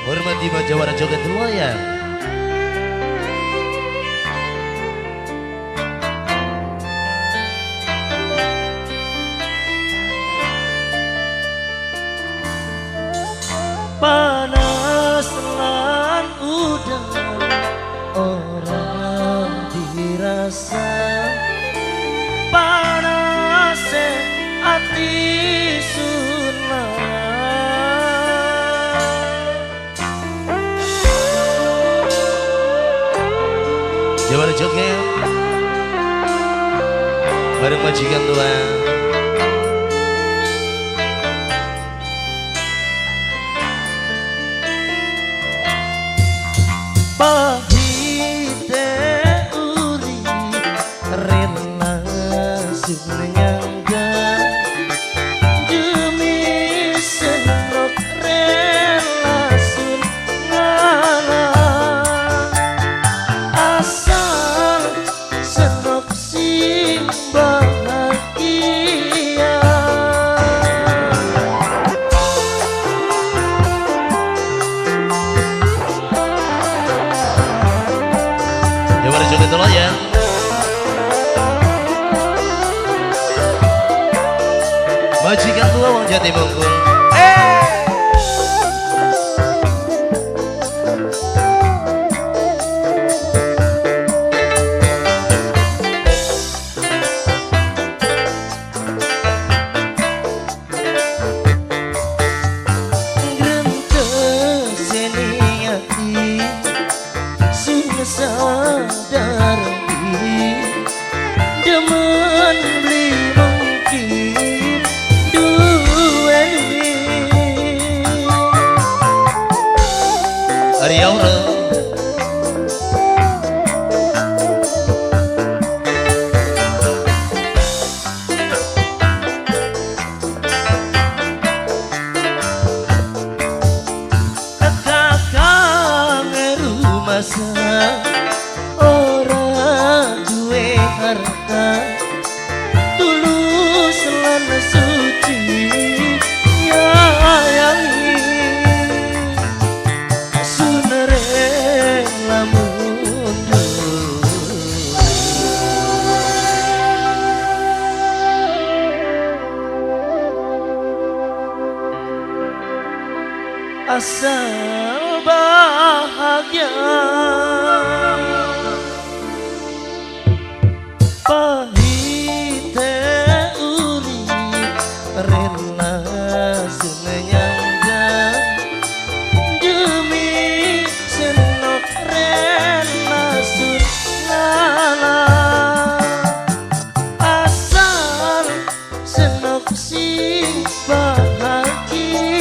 Hormati Jawara Joget Lumayan. Panas lan udan ora dirasa, panas ati sunah. Jawara Joget bareng majikan tua. Pahite uri rela sun nyangga, demi senok rela sun ngalah, asal senok sing bahagia. Jawara Joget ya. Majikan tua wong Jati Mungkul. Grentes ning ati sun sadar diri, demen beli mungkin duweni. Riau kakang rumasa ora duwe harta, tulus lan suci nyayangi, sun rela mundur. Asal bahagia. Pahite uri rela sun nyangga, demi senok rela sun ngalah, asal senok sing bahagia.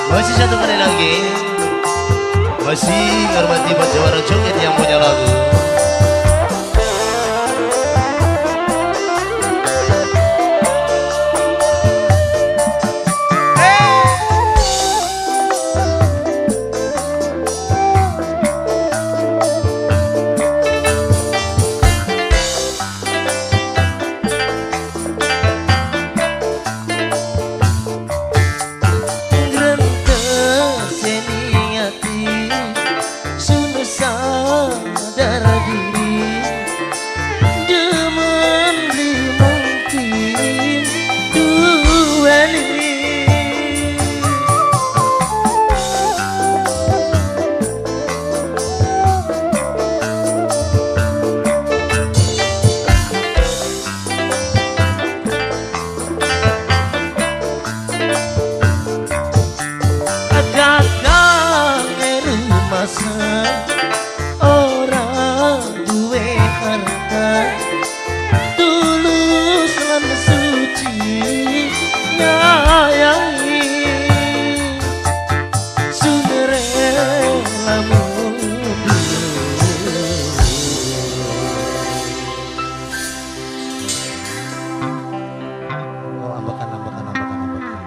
Masih satu kali lagi, masih hormati Pak Jawara Joget yang punya lagu. Sadar diri, demen beli mungkin duweni. Kakang rumasa ora duwe harta, tulus lan suci nyayangi, sun rela mundur. Oh, ambekan, ambekan, ambekan, ambekan.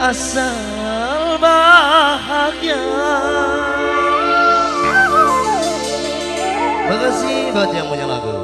Asal bahagia. Makasih buat yang punya lagu.